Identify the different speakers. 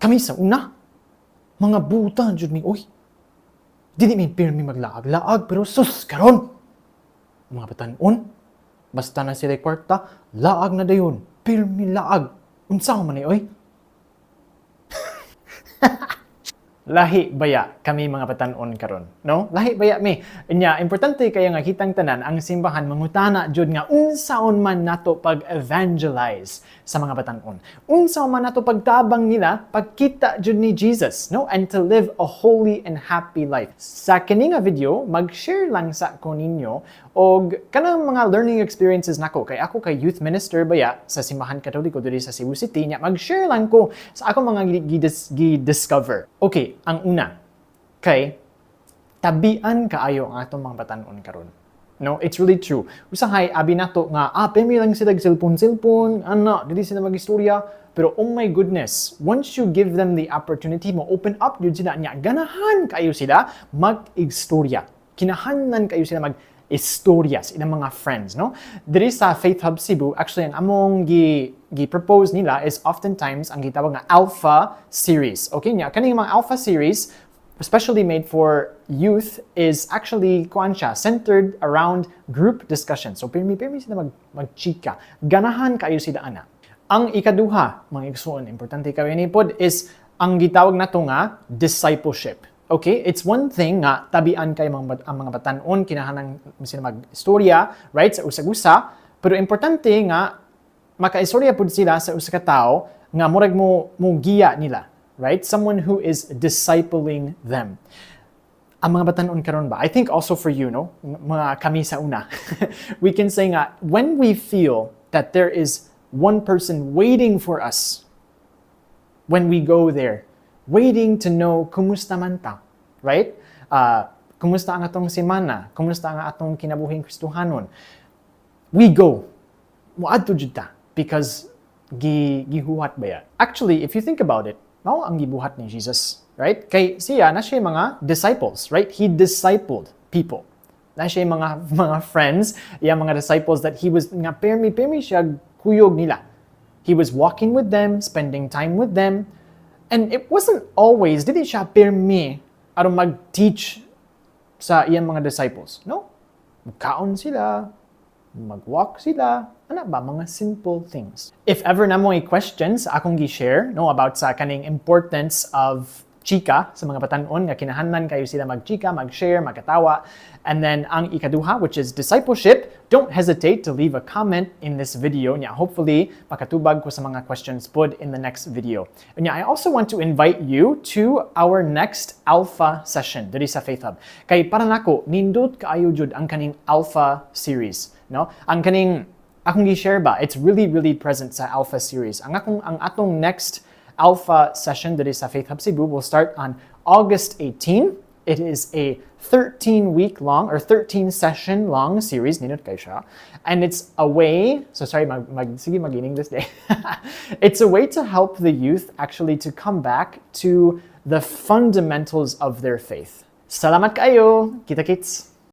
Speaker 1: Kami sa una, mga buta jud mi oy. Dili mi pirmi maglaag-laag, pero sus karon. Mga batan-on, basta na sila kwarta, laag na dayon, pirmi laag. Unsa man ni oy? Lahi baya kami mga batan-on karon, no? Lahi baya mi. Nya importante kaya nga kitang tanan ang simbahan mangutana jud nga unsaon man nato pag-evangelize sa mga batan-on. Unsaon man nato pagtabang nila pagkita jud ni Jesus, no? And to live a holy and happy life. Sa kini nga video, mag-share lang sa ko ninyo og kanang mga learning experiences nako kay ako kay youth minister baya sa Simbahan Katoliko diri sa Cebu City nya mag-share lang ko sa ako mga gi-discover. Okay, ang una kay tabian kaayo ang atong mga batan-on karon. No, it's really true. Usahay abi nato nga pirmi lang sila cellphone-cellphone, ana, dili sila magistorya. Pero oh my goodness, once you give them the opportunity, mo open up jud sila nya ganahan kayo sila mag-istorya. Kinahanglan kayo sila mag istorya sa ilang mga friends, no? Diri sa Faith Hub Cebu, actually ang among gi propose nila is oftentimes ang gitawag nga Alpha series. Okay nya, kaning mga Alpha series especially made for youth is actually kuan siya, centered around group discussion. So pirmi pirmi sila magchika. Ganahan kayo sila ana. Ang ikaduha, mga igsuon, importante kayo ni pod is ang gitawag nato nga discipleship. Okay, it's one thing nga tabian kay ang mga batan-on, kinahanglan sila mag-istorya, right, sa usag-usa, pero importante nga makaistorya pud sila sa usa ka tawo nga murag mo giya nila, right? Someone who is discipling them. Ang mga batan-on karon ba? I think also for you, no? Mga kami sa una. We can say nga when we feel that there is one person waiting for us when we go there, waiting to know kumusta man ta, right? Kumusta ang atong semana? Kumusta ang atong kinabuhing Kristohanon? We go. Muadto jud ta because gihuhat ba ya? Actually, if you think about it, mao ang gibuhat ni Jesus, right? Kay siya na siya mga disciples, right? He discipled people. Na siya mga friends, iya mga disciples that he was nga permi permi siya kuyog nila. He was walking with them, spending time with them, and it wasn't always dili siya permi aron mag-teach sa iyang mga disciples. No? Magkaon sila, mag-walk sila, ana ba, mga simple things. If ever na mo questions akong gi-share, no, about sa kaning importance of chika sa mga batan-on nga kinahanglan kayo sila magchika, mag-share, magkatawa. And then ang ikaduha, which is discipleship, don't hesitate to leave a comment in this video. Nya hopefully makatubag ko sa mga questions pod in the next video. Nya I also want to invite you to our next Alpha session diri sa Faith Hub. Kay para nako nindot kaayo jud ang kaning Alpha series, no? Ang kaning akong gi-share ba, it's really really present sa Alpha series. Ang atong next Alpha session diri sa Faith Hub Cebu will start on August 18. It is a 13 week long or 13 session long series, nindot kay siya. And it's a way, so sorry, sige mag English day. It's a way to help the youth actually to come back to the fundamentals of their faith. Salamat kayo. Kita kits.